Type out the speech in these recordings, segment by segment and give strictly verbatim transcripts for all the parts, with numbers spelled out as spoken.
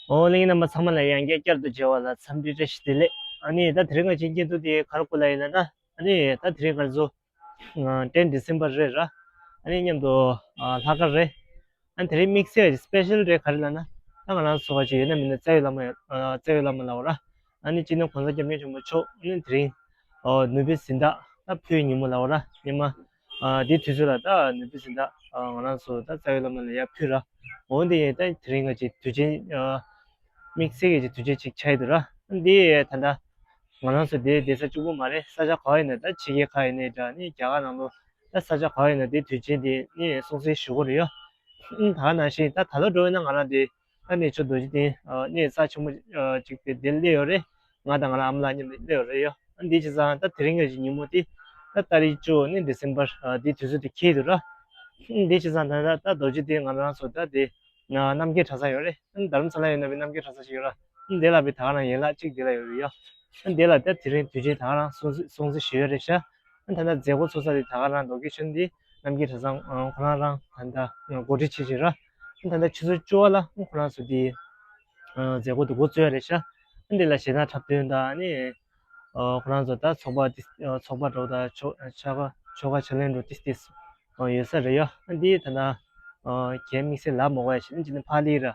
ཨོ་གླིང་རྣམ་པ་ཚང་མ་ལ་ཡང་བསྐྱར་བསྐྱར་དུ་མཇལ་བ་ལ་འཚམས་འདྲི་བཀྲ་ཤིས་བདེ་ལེགས། ཨ་ནི་ད་དེ་རིང་ང་ཅིག་སྐྱིད་སྡུག་དེ་ག་རེ་སྐོར་ལ་ཡིན་ན་ད། ཨ་ནི་ད་དེ་རིང་ང་ཚོ་ཨ་ཊེན་ཌི་སེམ་པར་རེད་ར། ཨ་ནི་མཉམ་དུ་ཨ་ལྷག་དཀར་རེད། ཨ་ནི་དེ་རིང་དམིགས་བསལ་སི་པེ་ཤལ་རེད་ག་རེ་ལབ་ན། ད་ང་རང་ཚོ་བ་ཅིག་ཡོད་ན་མིན་ན་རྩ་བའི་བླ་མ་ཡ་ཨ་རྩ་བའི་བླ་མ་ལབ་ར། ཨ་ནི་སྤྱི་ནོར་༸གོང་ས་༸སྐྱབས་མགོན་ཆེན་པོ་མཆོག་ཨ་ནི་དེ་རིང་ཨ་ནོ་བེལ་གཟེངས་རྟགས་ད་ཕུལ་ཉིན་མོ་ལབ་ར། ཉི་མ་ཨ་དེའི་དུས་ཚོད་ལ་ད་ནོ་བེལ་གཟེངས་རྟགས་ཨ་ང་རང་ཚོ་ད་རྩ་བའི་བླ་མ་ལ་ཡར་ཕུལ་ར། འོ་འདི་ཡིན་ད་དེ་རིང་ང་ཅིག་དུས་ཆེན་ཨ་དམིགས་བསལ་གྱི་དུས་ཆེན་ཅིག་ཆགས་ཡོད་འདུག་ར། འདི་ད་ལྟ་ང་རང་ཚོ་འདི་བསྡད་ས་གཅིག་པུ་མ་རེད། ས་ཆ་ག་བ་ཡིན་ན་ད་ཕྱི་རྒྱལ་ཁག་ཡིན་ནའི་འདྲ་ནི་རྒྱ་གར་ནང་ལོགས་ད་ས་ཆ་ག་བ་ཡིན་ན་འདི་དུས་ཆེན་འདི་ནི་སྲུང་བརྩི་ཞུ་གི་རེད་ཡ། ཨ་ད་ག་ནང་བཞིན་ད་ད་ལོ་འགྲོ་ཡོད་ན་ང་རང་འདི་ད་གནས་མཆོག་རྡོ་རྗེ་གདན་ཨ་གནས་རྩ་ཆེན་པོ་ཨ་ཅིག་དེ་འདིར་སླེབས་ཡོད་རེད། ང་དང་ང་རང་ཨ་མ་ལགས་མཉམ་དུ་སླེབས་ཡོད་རེད་ཡ། ཨ་འདི་བྱས་ཙང་ད་དེ་རིང་གི་ཉིན་མོ་འདི་ད་ཏ་རིག་བཅུ་ནི་ཌི་སེམ་པར་ཨ་འདི་དུས་ཚོད་དེ་འཁེལ་འདུག་ར། ཨ་འདི་བྱས་ཙང་ད་ད་ད་རྡོ་རྗེ་གདན་ང་རང་ཚོ་ད་དེ་ན་རྣམ་རྒྱལ་གྲྭ་ཚང་ཡོད་རེད། ཨ་རྡ་རམ་ས་ལ་ཡོད་ན་བའི་རྣམ་རྒྱལ་གྲྭ་ཚང་ཞིག་ཡོད་ར། ཨ་འདི་ལ་བའི་ད་ག་རང་ཡན་ལག་གཅིག་འདི་ལ་ཡོད་རེད་ཡ། ཨ་འདི་ལ་ད་དེ་རིང་དུས་ཆེན་ད་ག་རང་སྲུང་བརྩི་སྲུང་བརྩི་ཞུ་ཡོད་རེད་ཤག་ཨ་ད་ད་མཛད་སྒོ་ཚོགས་ས་དེ་ད་ག་རང་ལོ་ཀེ་ཤན་འདི་རྣམ་རྒྱལ་གྲྭ་ཚང་ཨ་ཁོ་རང་རང་ད་ད་འགོ་ཁྲིད་བྱེད་བཞིན་ར། ཨ་ད་ད་ཆུ་ཚོད་བཅུ་པ་ལ་ཨ་ཁོ་རང་ཚོ་དེ་ཨ་མཛད་སྒོ་དེ་འགོ་བཙུགས་ཡ་རེད་ཤག་ཨ་འདི་ལ་གཞས་སྣ་འཁྲབ་སྟོན་དང་ཨ་ནི་ཨ་ཁོ་རང་ཚོ་ད་ཚོགས་པ་དེ་ཨ་ཚོགས་པ་འགྲོ་དང་ཆོ་ཆོ་ག་ཆོ་ག་ཕྱག་ལེན་འགྲོ་ཏིས་ཏིས་ཨ་ཡོད་ས་རེད་ཡ། ཨ་འདི་ད་ད་ཨ་གལ་དམིགས་བསལ་ལབ་མ་དགོས་ཡ་ཞིག་ཨ་འདི་ནི་ཕ་ལི་ར། ཨ་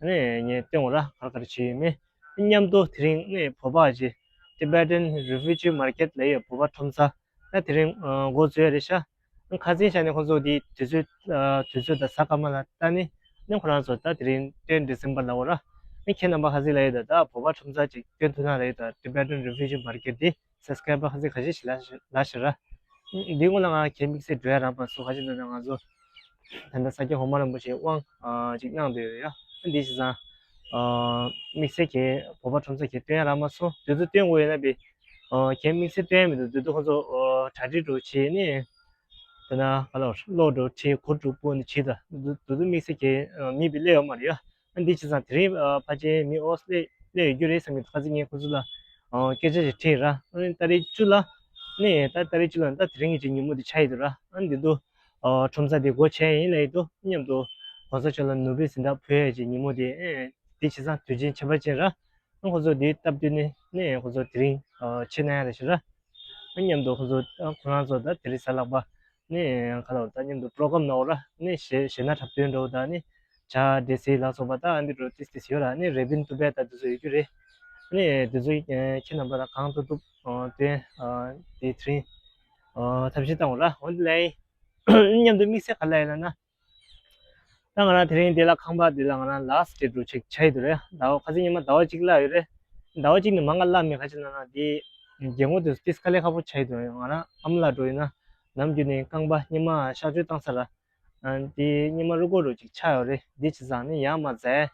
ནི་ངས་སྟོན་འོ་ར་ག་རེ་ག་རེ་བྱས་ཡོད་མེད། མཉམ་དུ་དེ་རིང་ནས་བོད་པ་ཅིག་Tibetan Refugee Market ལབ་ཡོད་བོད་པ་ཁྲོམ་ས་ད་དེ་རིང་ཨ་འགོ་བཙུགས་ཡ་རེད་ཤག་ཨ་ཁ་སང་ཞག་ནས་ཁོང་ཚོ་དེ་དུས་ཚོད་ཨ་དུས་ཚོད་དང་གཟའ་སྐར་མ་ལ་ལྟ་ནས་ནི་ཁོ་རང་ཚོ་ད་དེ་རིང་ཊེན་ཌི་སེམ་པར་ལབ་འོ་ར། ཨ་ཁྱེད་རྣམ་པ་ཁ་སང་ལབ་ཡོད་ད་ད་བོད་པ་ཁྲོམ་ས་ཅིག་སྟོན་ཐུབ་ན་ལབ་ཡོད་ད་Tibetan Refugee Market དེ། སབ་སི་ཀ་རའེ་བར་ཁ་ཤས་ཁ་ཤས་ཤིག་ལ་ལ་ཤི་ར། འདི་སྔོན་ལ་ང་གལ་དམིགས་བསལ་འགྲོ་ཡ་རག་མ་སོང་ཁ་ཤས་འདི་ན་ང་ཚོ་ད་ལྟ་ས་སྐྱ་གོང་མ་རིན་པོ་ཆེ་དབང་ཨ་ཅིག་གནང་བསྡད་ཡོད་ཡ། འདི་བྱས་ཙང་ཨ་དམིགས་བསལ་གྱི་བོད་པ་ཁྲོམ་ས་གི་སྟོན་ཡ་རག་མ་སོང་། དུས་ཚོད་སྟོན་དགོས་ཡོད་ན་བི་ཨ་གལ་དམིགས་བསལ་སྟོན་ཡ་མི་འདུག་དུས་ཚོད་ཁོ་ཚོ་ཨ་གྲ་སྒྲིག་འགྲོ་བྱས་ནས་ད་ན་ག་ལ་གློག་འགྲོ་བྱས་གུར་འགྲོ་སྤོ་ནས་བྱས་ད་དུས་ཚོད་དམིགས་བསལ་གྱི་ཨ་མི་བི་སླེབས་ཡོད་མ་རེད་ཡ། འདི་བྱས་ཙང་དེ་རིང་ཨ་ཕལ་ཆེར་མི་ཨོ་སི་ལེ་སླེབས་ཡོད་རྒྱུ་རེད་བསམ་གྱི་འདུག་ཁ་སང་ངས་ཁོ་ཚོ་ལ་ཨ་སྐད་ཆ་ཞིག་དྲིས་ར། ཨ་ནི་ཏ་རིག་བཅུ་ལ་ནི་ད་ཏ་རིག་བཅུ་ལ་ད་དེ་རིང་གི་ཅིག་ཉིན་མོ་འདི་ཆགས་ཡོད་འདུག་ར། ཨ་ནི་འདི་དུ་ཨ་ཁྲོམ་ས་འདི་སྒོ་ཕྱེ་ཡིན་ལབ་ཡོད་འདུག་མཉམ་དུ་གོང་ས་མཆོག་ལ་ནོ་བེལ་གཟེངས་རྟགས་ཕུལ་ཡ་ཅིག་ཉིན་མོ་འདི་ཨེ་འདི་བྱས་ཙང་དུས་ཆེན་ཁྱད་པར་ཅན་ར། ཨ་ཁོ་ཚོ་འདི་སྟབས་བསྟུན་ནས་ནི་ཁོ་ཚོ་དེ་རིང་ཨ་ཕྱེ་གནང་ཡ་རེད་ཤག་ར། མཉམ་དུ་ཁོ་ཚོ་ཨ་ཁོ་རང་ཚོ་ད་དེ་རིང་གཟའ་ལྷག་པ་ནི་ག་ལ་ད་མཉམ་དུ་པྲོ་གྷ་རམ་གནང་འོ་ར། ནི་གཞས་གཞས་སྣ་འཁྲབ་སྟོན་འགྲོ་ད་ནི་ཇ་འབྲས་སིལ་ལ་སོགས་པ་ད་ཨ་འདི་འགྲོ་ཏིས་ཏིས་ཡོད་ར། ནི་རེ་བིན་ཏུ་བེ་ད་དེ་ཚོ་ཡོད་རྒྱུ་རེད། ནི་དེ་ཚོ་ཨ་ཁྱེད་རྣམ་པ་ལ་གང་ཐུབ་ཐུབ་ཨ་སྟོན་ཨ་དེ་དེ་རིང་ཨ་ཐབས་ཤེས་བཏང་འོ་ར། འོ་འདི་ལ་ཡིན། མཉམ་དུ་དམིགས་བསལ་ག་ལ་ཡིན་ལབ་ན། ད་ང་རང་དེ་རིང་འདི་ལ་ཁང་པ་འདི་ལ་ང་རང་ལ་སི་ཊེ་འགྲོ་ཆེག་ཆ་ཡི་འདུག་རེད། ཟླ་བ་ཁ་སང་ཉི་མ་ཟླ་བ་གཅིག་བརླག་ཡོད་རེད། ཟླ་བ་གཅིག་ནས་མང་ག་བརླག་མེད། ཁ་ཅིག་ན་ན་འདི་རྒྱལ་ངོ་དུ་ཏིས་དཀའ་ལས་ཁག་པོ་ཆ་ཡི་འདུག་ང་རང་ཨ་མ་ལགས་འགྲོ་ཡིན་ན་ནམ་རྒྱུན་ནས་རྐང་པ་སྙེ་མ་གཤག་བཅོས་བཏང་ས་ར། ཨ་འདི་སྙེ་མ་རུ་ཀོ་རུ་ཅིག་ཆགས་ཡོད་རེད། འདི་བྱས་ཙང་ནི་ཡང་མ་ཟ་ཡ་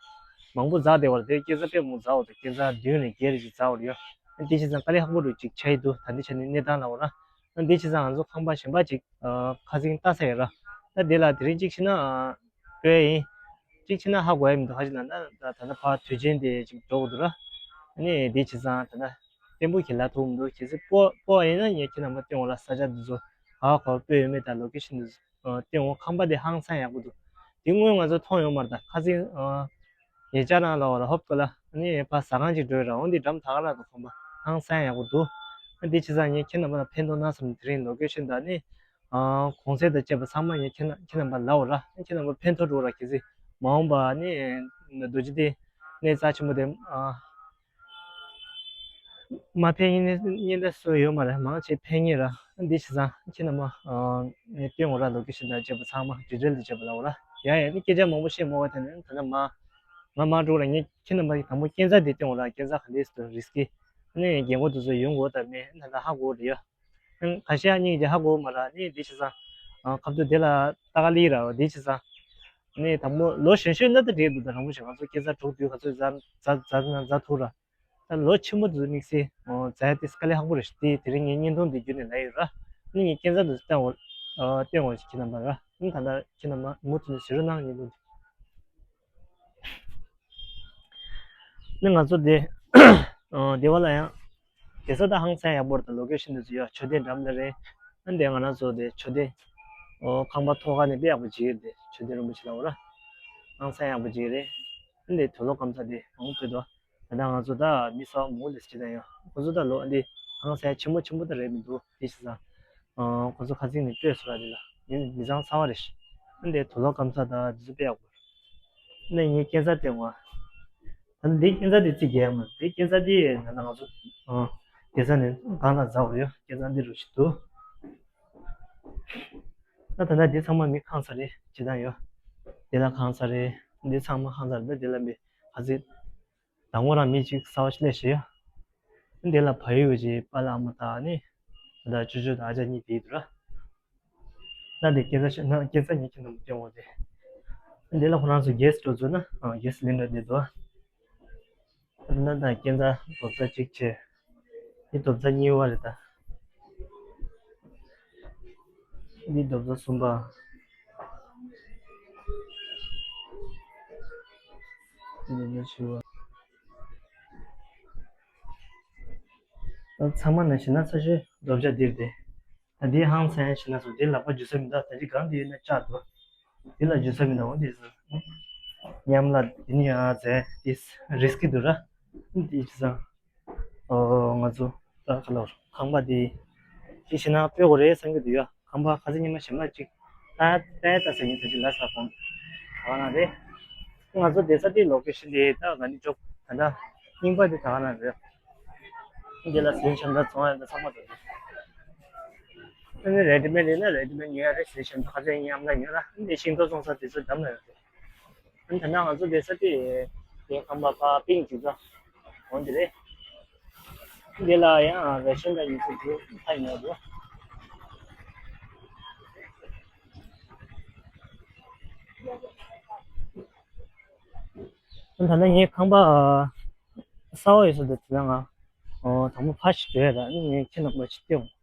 མང་པོ་ཟ་བསྡད་པ་རེད། དེ་སྐྱེ་ཚ་དཔེ་མང་ཟ་བ་དང་སྐྱེ་ཚ་བདུན་ནས་བརྒྱད་རེ་ཅིག་ཟ་བ་རེད་ཡ། འདི་བྱས་ཙང་དཀའ་ལས་ཁག་པོ་རུ་ཅིག་ཆ་ཡི་འདུག་ད་འདི་ཆ་ནས་གནས་སྟངས་ལ་འོ་ར། འདི་བྱས་ཙང་ང་ཚོ་ཁང་པ་གཞན་པ་ཅིག་ཨ་ཁ་སང་ལྟ་ས་ཡོད་ར། ད་འདི་ལ་དེ་རིང་གཅིག་ཤི་ན་ཨ་སྤོས་ཡིན། གཅིག་ཤི་ན་ཧ་གོ་ཡ་མི་འདུག་ཧ་ཅི་ན་ད་ད་ད་ཕ་དུས་ཆེན་དེ་ཅིག་འགྲོ་དགོས་འདུག་ར། ཨ་ནི་འདི་བྱས་ཙང་ད་ད་བརྟན་པོ་གི་ལ་ཐུག་མི་འདུག་གལ་སྲིད་སྤོ་སྤོ་ཡིན་ན་ངས་ཁྱེད་རྣམ་པ་སྟོན་འོ་ར། ས་ཆ་འདི་ཚོ་ཧ་གོ་སྤོས་ཡོད་མེད་ད་ལོ་ཀེ་ཤན་འདི་ཚོ་སྟོན་འོ། ཁང་པ་དེ་ཧང་སང་ཡག་པོ་འདུག་དེ་སྔོན་ང་ཚོ་མཐོང་ཡོད་མ་རེད། ད་ཁ་སང་ཨ། ངེད་ཅག་རང་ལ་བ་ལ་ཧོབ་ཏེ་ལ་ནི་ཕ་ཟ་ཁང་ཅིག་འགྲོ་ཡི་ར། འོ་འདི་འགྲམ་ད་ག་ར་དུ་ཁང་པ་ཧང་སང་ཡག་པོ་འདུག་ཨ་འདི་བྱས་ཙང་ངས་ཁྱེད་རྣམ་པ་ལ་ཕན་ཐོགས་གནང་བསམ། དེ་རིང་ལོ་ཀེ་ཤན་དང་ནི་ཨ་གོང་ཚད་དང་བཅས་པ་ཚང་མ་ངས་ཁྱེད་རྣམ་ཁྱེད་རྣམ་པ་ལ་འོ་ར། ཁྱེད་རྣམ་པ་ཕན་ཐོགས་འགྲོ་ར། གལ་སྲིད་མ་འོངས་པ་ནི་རྡོ་རྗེ་གདན་གནས་རྩ་ཆེན་པོ་དེ་ཨ་མ་ཕན་ཉེན་ཉེན་བརྡ་སུ་ཡོད་མ་རེད། མང་ཆེ་ཕན་ངེས་ར། འདི་བྱས་ཙང་ཁྱེད་རྣམ་པ་ཨ་ངས་སྟོན་འོ་ར། ལོ་ཀེ་ཤན་དང་བཅས་པ་ཚང་མ་ཌི་ཊེལ་དུ་བཅས་པ་ལ་འོ་ར། ཡ་ཡ་ནི་སྐད་ཆ་མང་པོ་བཤད་མ་དགོས། དེ་ནི་ད་ལྟ་མ་ང་མ་འགྲོ་ར། ངས་ཁྱེད་རྣམ་པ་ཡི་དང་པོ་སྐས་འཛེག་འདི་སྟོན་འོ་ར། སྐས་འཛེག་ག་འདྲས་སུ་རི་སི་ཀི་ནི་རྒན་གོག་དེ་ཚོ་ཡོང་དགོས་དང་མེད་ད་ལྟ་ཧ་གོ་རེད་ཡ། ཁ་ཤས་ཨ་ནི་ཀྱི་ཧ་གོ་མ་ར། ནི་འདི་བྱས་ཙང་ཨ་ཁ་ཐུག་དེ་ལ་ལྟ་ག་ལི་ར། འདི་བྱས་ཙང་ནི་དང་པོ་ལོ་གཞོན་ཤོས་ན་ད་འགྲིག་འདུག་ད་རང་པོ་ཞིག་ང་ཚོ་སྐས་འཛེག་དྲུག་དུས་ག་ཚོད་འཛེག་འཛེག་འཛེག་ན་འཛེག་ཐུབ་ར། ད་ལོ་ཆེན་པོ་དེ་ཚོ་དམིགས་བསལ་ཨོ་མཛད་དེ་དཀའ་ལས་ཁག་པོ་རེད་ཤག་དེ་དེ་རིང་ངས་བརྙན་ཐུང་འདི་བརྒྱུད་ནས་ལབ་ཡོད་ར། ནི་ངས་སྐས་འཛེག་དེ་ཚོ་བསྟན་འོ་ཨ་བསྟན་འོ་ཞིག་ཁྱེད་རྣམ་པ་ར། ནི་ད་ལྟ་ཁྱེད་རྣམ་པ་མུ་མཐུད་ནས་གཟིགས་རོགས་གནང་། བརྙན་ཐུང་འདི་ནི་ང་ཚོ་དེ་ཨོ་སྡེ་བ་ལ་ཡང་དེ་ས་ད་ཧང་སང་ཡག་པོ་རེད། ད་ལོ་ཀེ་ཤན་དེ་ཚོ་ཡ་མཆོད་རྟེན་འགྲམ་ལ་རེད། ཨ་འདི་ང་རང་ཚོ་དེ་མཆོད་རྟེན་ཨོ་ཁང་པ་ཐོག་ཁ་ནས་དཔེ་ཡག་པོ་བྱེད་ཀྱི་རེད། དེ་མཆོད་རྟེན་རིན་པོ་ཆེ་ལ་འོ་ར་ཧང་སང་ཡག་པོ་བྱེད་ཀྱི་རེད། འདི་དུག་ལོག་སྐམ་ས་དེ་མང་པོ་འདུག་ད་ལྟ་ང་ཚོ་ད་མི་གསར་པ་མང་པོ་སླེབས་ཀྱི་ད་ཡོད། ཁོ་ཚོ་ད་ལོ་འདི་ཧང་སང་ཆེན་པོ་ཆེན་པོ་ད་རེད་མི་འདུག་དེ་བྱས་ཙང་། ཁོ་ཚོ་ཁ་སང་ནས་སྤྲོད་སོང་ར། དེ་ལ་མི་མི་ཚང་གསར་པ་རེད་ཤག་འདི་དུག་ལོག་སྐམ་ས་ད་འདི་ཚོ་དཔེ་ཡག་པོ་རེད། ནས་ངས་སྐས་འཛེག་སྟོན་གོ། ད་འདི་སྐས་འཛེག་དེ་རྩིས་རྒྱག་ཡ་མ་རེད། འདི་སྐས་འཛེག་དེ་ད་ལྟ་ང་ཚོ་ཨ་སྡོད་ས་ནས་སྒང་ལ་འཛེག་པ་རེད། སྐས་འཛེག་འདི་རུ་ཞིག་འདུག་ད་ད་ལྟ་འདི་ཚང་མ་མི་ཁེངས་ས་རེད། ཅི་ད་ཡོད། འདི་ལ་ཁེངས་ས་རེད། འདི་ཚང་མ་ཁེངས་ས་རེད། ད་འདི་ལ་མི་ཁ་ཚིག་དང་པོ་རང་མི་གཅིག་གསར་པ་ཞིག་སླེབས་ཤག་ཡ། འདི་ལ་བལ་ཡུལ་གྱི་པཱ་ལགས་ཨ་མ་དང་ནི་ད་ལྟ་ཅོ་ཅོ་དང་ཨ་ཅག་གཉིས་དེ་འདུག་ར། ད་འདི་སྐས་འཛེག་ཤ་ན་སྐས་འཛེག་ཉིན་གྱི་ནང་སྟོན་འོང་དེ། འདི་ལ་ཁོ་རང་ཚོ་གེ་སི་འགྲོ་ཚུལ་ན་ཨ་གེ་སི་ལེན་འགྲོ་བསྡད་འདུག་ད་ད་སྐས་འཛེག་རྡོག་རྩ་གཅིག་བྱས། འདི་རྡོག་རྩ་གཉིས་པ་རེད་ད། འདི་རྡོག་རྩ་གསུམ་པ། འདི་རྡོག་རྩ་བཞི་པ། ཚང་མ་ནང་བཞིན་ན་ཚ་ཤོས་རྡོག་རྩ་འདིར་བསྡད། ད་འདི་ཧང་སང་ཞིག་ན་སོང་། འདི་ལག་པ་འཇུ་ས་མི་འདུག་ད་ཅི་གང་འདི་ཡོད་ན་བཅག་འདུག་འདི་ལ་འཇུ་ས་མི་འདུག་འོ་འདི་ཟེར། མཉམ་ལ་འདི་ནི་ཡང་ཟེར་འདི་རིས་ཀི་འདུག་ར། འདི་ཅི་ཟེར། ཨོ་ང་ཚོ་ད་ག་ལོར་ཁང་པ་འདི་འདི་ཞིག་ན་སྤོ་དགོས་རེད་བསམ་གྱི་འདུག་ཡ། ཁང་པ་ཁ་སང་ཉི་མ་ཞིམ་ལ་ཅིག་ད་ད་ད་ཟེར་ཉིན་ད་ཅི་ལ་ས་ཕོང་ག་བ་ན་རེད། ང་ཚོ་བསྡད་ས་འདི་ལོ་ཀེ་ཤན་འདི་ད་ག་ནི་ཅོག་ད་ད་རྙིང་པ་འདི་ད་ག་ན་རེད། འདི་ལ་ཟིན་ཆམ་ད་བཙོང་ཡ་ད་ཚང་མ་འདུག་ཨ་ནི་རེ་ཌི་མེཌ་ཡིན་ན་རེ་ཌི་མེཌ་ཉོ་ཡ་རེད། ཟིན་ཆམ་ད་ཁ་ཚན་ཉམས་ན་ཉོ་ལ་འདི་ཤིང་ཏོག་བཙོང་ས་དེ་ཚོ་འདམ་ལ་ཡོད་རེད། ཨ་ནི་ད་ནང་ང་ཚོ་བསྡད་ས་དེ་དེ་ཁང་པ་ཕ་པིང་ཅིག་ཙམ་འོང་དེ་རེད། འདི་ལ་ཡང་རེ་ཤན་ད་ཉོ་ཚོ་འདུག་ད་ཉོ་འདུག་ད་ལྟ་ངའི་ཁང་པ་གསར་པ་ཡོད་ས་དེ་དེ་ལ་ང་དང་པོ་ཕ་ཞིག་བྲོས་ཡ་ད་ནི་ངས་ཁྱེད་རྣམ་པ་ཞིག་སྟེར་འོང་།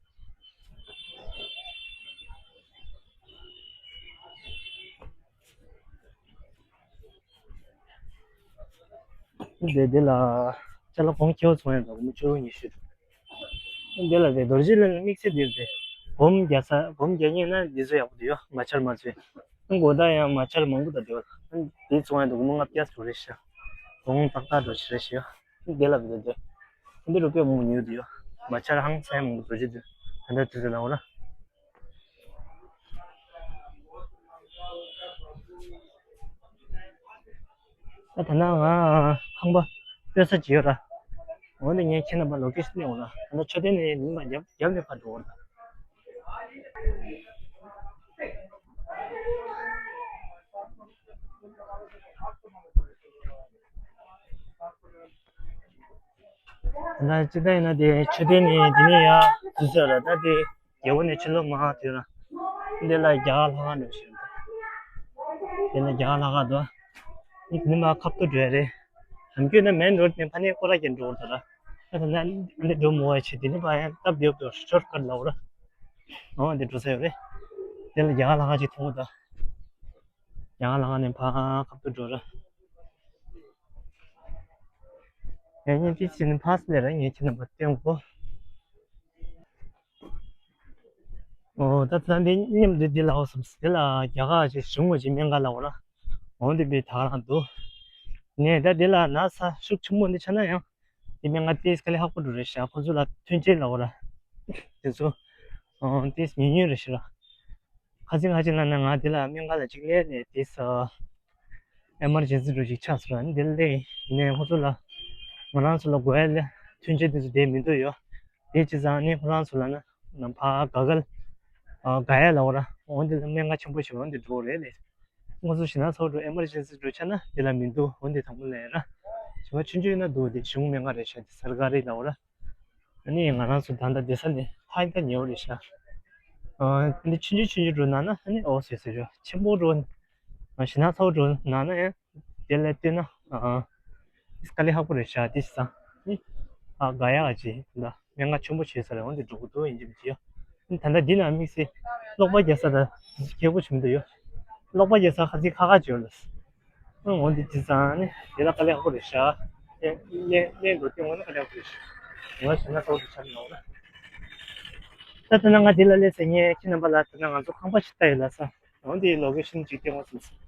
འདི་འདི་ལ་ཅ་ལག་གོང་ཁེ་པོ་ཚོང་ཡང་འདྲ་བོ་མི་བཅུ་ཉི་ཤུ་འདུག་འདི་ལ་དེ་རྡོ་རྗེ་གླིང་དམིགས་བསལ་འདིར་དེ་སྒོམ་རྒྱག་ས་སྒོམ་རྒྱག་མཁན་ན་འདི་ཚོ་ཡག་པོ་འདུག་ཡོ། མ་ཆར་མ་ཚོས་མགོ་ད་ཡང་མ་ཆར་མང་པོ་ད་འདུག་འདི་ཚོང་ཡང་འདུག་མི་ལྔ་བརྒྱ་ཙམ་རེད་ཤག་གོང་ཏག་ཏག་འགྲོ་ཆེ་རེད་ཤག་འདི་ལ་འདི་འདི་འདི་རུ་དཔེ་མང་ཉོས་འདུག་ཡོ། མ་ཆར་ཧང་སང་མང་པོ་རྡོ་རྗེ་འདུག་ད་ལྟ་དུས་ཚོད་ལ་འོ་ན། ད་ད་ནང་ང་ཁང་པ་སྤོ་ས་ཅིག་ཡོད་ར། འོ་ན་ངས་ཁྱེད་རྣམ་པ་ལོ་ཀེ་ཤན་སྟོན་འོང་ར། ད་ལྟ་མཆོད་རྟེན་ནས་ཉིན་མ་རྒྱབ་རྒྱབ་ནས་ཕར་འགྲོ་འོང་ར། ད་ལྟ་ཅི་ལྟར་ཡིན་ན་དེ་མཆོད་རྟེན་ནས་དེ་ནས་ཡར་འཛུལ་ས་ར། ད་དེ། རྒྱལ་པོ་ནས་ཕྱི་ལོགས་མར་ཐོན་ན། འདི་ལ་རྒྱ་གར་ལྷ་ཁང་འགྲོ་བཞིན་འདུག་འདི་ལ་རྒྱ་གར་ལྷ་ཁང་འདུག་འདི་ནི་མར་ཁ་ཐུག་འགྲོ་ཡ་རེད། ལམ་རྒྱུད་ན་མེན་རོ་ཌི་ནས་ཕ་ནས་སྐོར་ར་རྒྱག་འགྲོ་བར་འདུག་ར། ད་ད་ན་འདི་འགྲོ་མི་འོས་ཆེ། འདི་ནི་ཕ་ཡང་སྟབས་བདེ་བོ་ཤོར་ཀཊ་ལབ་ར། འོ་འདི་འགྲོ་ས་ཡོད་རེད། འདི་ལ་རྒྱ་གར་ལྷ་ཁང་ཅིག་མཐོང་གི་འདུག་རྒྱ་གར་ལྷ་ཁང་ནས་ཕར་ཁ་ཐུག་འགྲོ་ར། ཡང་ཉིན་ཏི་སི་ནི་ཕ་སི་ལས་ར་ངས་ཁྱེད་རྣམ་པ་སྟོན་གོ། ཨོ་ད་ད་འདི་མཉམ་དུ་འདི་ལ་འོ་སམ་སི་འདི་ལ་རྒྱ་གར་ཅིག་བྱུང་བ་ཅིག་སྨན་ཁང་ལ་འོ་ར། འོ་འདི་པའི་ད་རང་འདུག་ནས་ད་འདི་ལ་ན་ཚ་ཤུགས་ཆེན་པོ་འདི་ཆགས་ན་ཡང་འདི་སྨན་ཁང་ཏིས་དཀའ་ལས་ཁག་པོ་འགྲོ་རེད་ཤག་ཁོ་ཚོ་ལ་ཐོན་སྐྱེད་ལ་འོ་ར། དེ་ཚོ་ཨོ་ཏིས་ཉུང་ཉུང་རེད་ཤག་ར། ཁ་སང་ཁ་ཅིག་ལ་ན་ང་འདི་ལ་སྨན་ཁང་ལ་ཅིག་སླེབས་ནས་ཏིས་ཨ། ཨེ་མར་ཇེན་སི་འགྲོ་ཞིག་ཆགས་སོང་ར། འདི་ལས་ནས་ཁོ་ཚོ་ལ་ང་རང་ཚོ་ལ་དགོས་ཡ་ལ་མཐུན་རྐྱེན་དེ་ཚོ་དེ་མི་འདུག་ཡོ། དེ་བྱས་ཙང་ནི་ཁོ་རང་ཚོ་ལ་ན་ནམ་ཕ་ག་གལ་ག་ཡ་ལ་འོ་ར། འོ་འདི་ལ་སྨན་ཁང་ཆེན་པོ་ཞིག་འོ་འདི་འགྲོ་རེད་ལས། ཁོ་ཚོ་ཞིག་ན་ཚོགས་འགྲོ་ཨེ་མར་ཇེན་སི་འགྲོ་ཆ་ན་འདི་ལ་མི་འདུག་འོ་འདི་དང་པོ་ལས་ར། ཞིག་མ་ཆུང་ཆུང་ཡིན་ན་འདུག་འདི་གཞུང་སྨན་ཁང་རེད་ཤག་འདི་སར་ཀ་རི་ལ་འོ་ར། ཨ་ནི་ང་རང་ཚོ་ད་ལྟ་བསྡད་ས་ནི་ཧ་ཡང་ད་ཉེ་བོ་རེད་ཤག་ཨ་འདི་ཆུང་ཆུང་ཆུང་ཆུང་འགྲོ་ན་ན་ཨ་ནི་འོ་ཟེར་ཟེར་རོ་ཆེན་པོ་འགྲོ། ཞིང་ནགས་ཚ་བོ་འགྲོ་ན་ན་ཡང་དེ་ལས་བལྟས་ན་ཨ་དཀའ་ལས་ཁག་པོ་རེད་ཤག་དེ་བྱས་ཙང་ཨ་དགའ་ཡག་ཅིག་ད་སྨན་ཁང་ཆེན་པོ་བྱས་ས་རེད། འོ་འདི་འགྲོ་གི་འདུག་ཡིན་གཅིག་མིན་གཅིག་ཡ། ད་ལྟ་འདི་ན་དམིགས་བསལ་གློག་པ་རྒྱག་ས་ད་ཁེ་པོ་ཆེན་པོ་ཡོད། གློག་པ་རྒྱག་ས་ཁ་ཚིག་ཁག་ཁག་ཅིག་ཡོད་ལ། འོ་འདི་བྱས་ཙང་ནི་དེ་ལ་དཀའ་ལས་ཁག་པོ་རེད་ཤག་ལས་ལས་འགྲོ་དུས་འོ་ན་དཀའ་ལས་ཁག་པོ་རེད་ཤག་ང་ཞིག་ན་ཚ་བོ་དུ་ཆ་མི་ལོག་ན། ད་ལྟ་ན་ང་འདི་ལ་སླེབས་ཚེ་ངས་ཁྱེད་རྣམ་པ་ལ་ད་ལྟ་ང་ཚོ་ཁང་པ་ཞིག་ལྟ་ཡོད་ལ་ས། འོ་འདི་ལོ་ཀེ་ཤན་ཅིག་སྟོན་དགོས་བསམ་སོང་།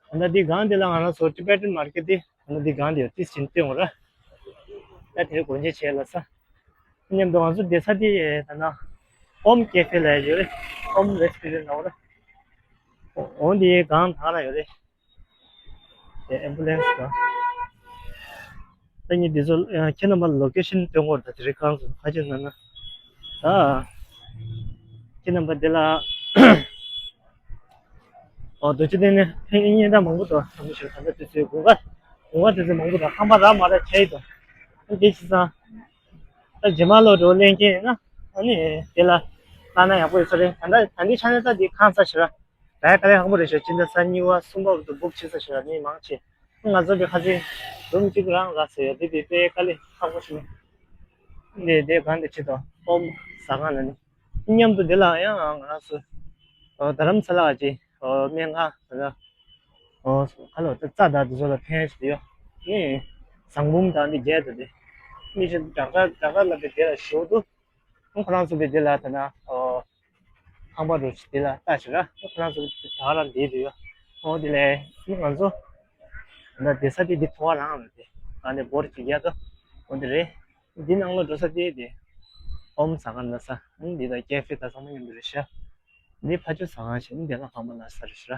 ད་ལྟ་འདི་སྒང་འདི་ལ་ང་རང་ཚོ་Tibetan Market དེ་ད་ལྟ་འདི་སྒང་འདི་ཡོད། ཏིས་ཅིན་ཏེ་འོང་ར། ད་དེར་སྒོ་འབྱེད་བྱས་ལ་ས། མཉམ་དུ་ང་ཚོ་བསྡད་ས་དེ་ད་ན་Om Cafe ལ་ཡོད་རེད། Om Restaurant ལ་འོང་ར། འོང་འདི་སྒང་ཐང་ལ་ཡོད་རེད། དེ་ambulance ག་ད་ཉིད་འདི་ཚོ་ཁྱེད་རྣམ་པ་ལ་location སྟོན་གོ་ད་དེ་རིང་གང་སོང་ཁ་ཆེ་ན་ན། ད་ཁྱེད་རྣམ་པ་འདི་ལ་ཨོ་རྡོ་རྗེ་གདན་ནས་ཕན་སྙན་གྲགས་མང་པོ་འདུག་ད་མི་ཞིག་ད་ལྟ་དུས་ཚོད་དགུན་ཁ་དགུན་ཁ་དུས་ཚོད་མང་པོ་འདུག་ཁང་པ་རག་མ་རག་ཆ་ཡི་འདུག་ཨ་འདི་ཕྱི་སང་ད་རྗེས་མ་ལོ་འགྲོ་ལེན་མཁན་ཡིན་ན་ཨ་ནི་དེ་ལ་བཏང་ན་ཡག་པོ་ཡོད་ས་རེད། ད་ལྟ་ད་འདི་ཆ་ནས་ད་འདི་ཁང་ས་ཞེ་དྲག་ད་དཀའ་ལས་ཁག་པོ་རེད་ཤག་སྤྱི་ཟླ་གཉིས་པ་གསུམ་པ་བར་དུ་book བྱེད་ས་ཞེ་དྲག་མི་མང་ཆེ། ང་ཚོ་འདི་ཁ་སང་རུམ་གཅིག་རང་རག་ཟེར་ཡོད་དེ་འདི་དཔེ་དཀའ་ལས་ཁག་པོ་ཞིག་འདི་དེ་གང་དེ་ཆེད་དུ་ཨོམ་ཟ་ཁང་ལ་ནི་མཉམ་དུ་འདི་ལ་ཡང་ང་རང་ཚོ་རྡ་རམ་ས་ལ་ག་ཅི་སྨན་ཁང་ད་ལྟ་ཁ་ལོ་ད་རྩ་དང་དེ་ཚོ་ལ་ཕན་ཞིག་ཡོད་ནི་ཟངས་འབུམ་དང་འདི་རྒྱས་དུ་དེ་མི་ཆེ་དྲག་དྲག་དྲག་དྲག་ལ་དེ་དེ་ལ་ཞོ་དུ། ཁོང་རང་ཚོ་གི་དེ་ལ་ད་ན་ཨོ་ཁང་པ་རུ་དེ་ལ་ལྟ་ཞིག་ར་ཁོང་རང་ཚོ་གི་ད་རང་དེ་དུ་ཡོད། ཨོ་དེ་ལས་ང་ཚོ་ད་བསྡད་ས་དེ་དེ་ཐོ་བ་རང་རེད་དེ་ང་ནས་འབོར་གཅིག་ཡ་ད་ཨོ་དེ་རེད། འདི་ནང་ལ་འགྲོ་ས་དེ་དེ་ཨོམ་ཟ་ཁང་ལ་ས་འདི་ད་ཀེ་ཧྥེ་ད་ཚང་མ་མཉམ་དུ་རེད་ཤག་འདི་ཕ་ཆོས་ཟ་ཁང་ཞིག་འདི་ལ་ཁང་པ་ལ་ས་རེད་ཤག་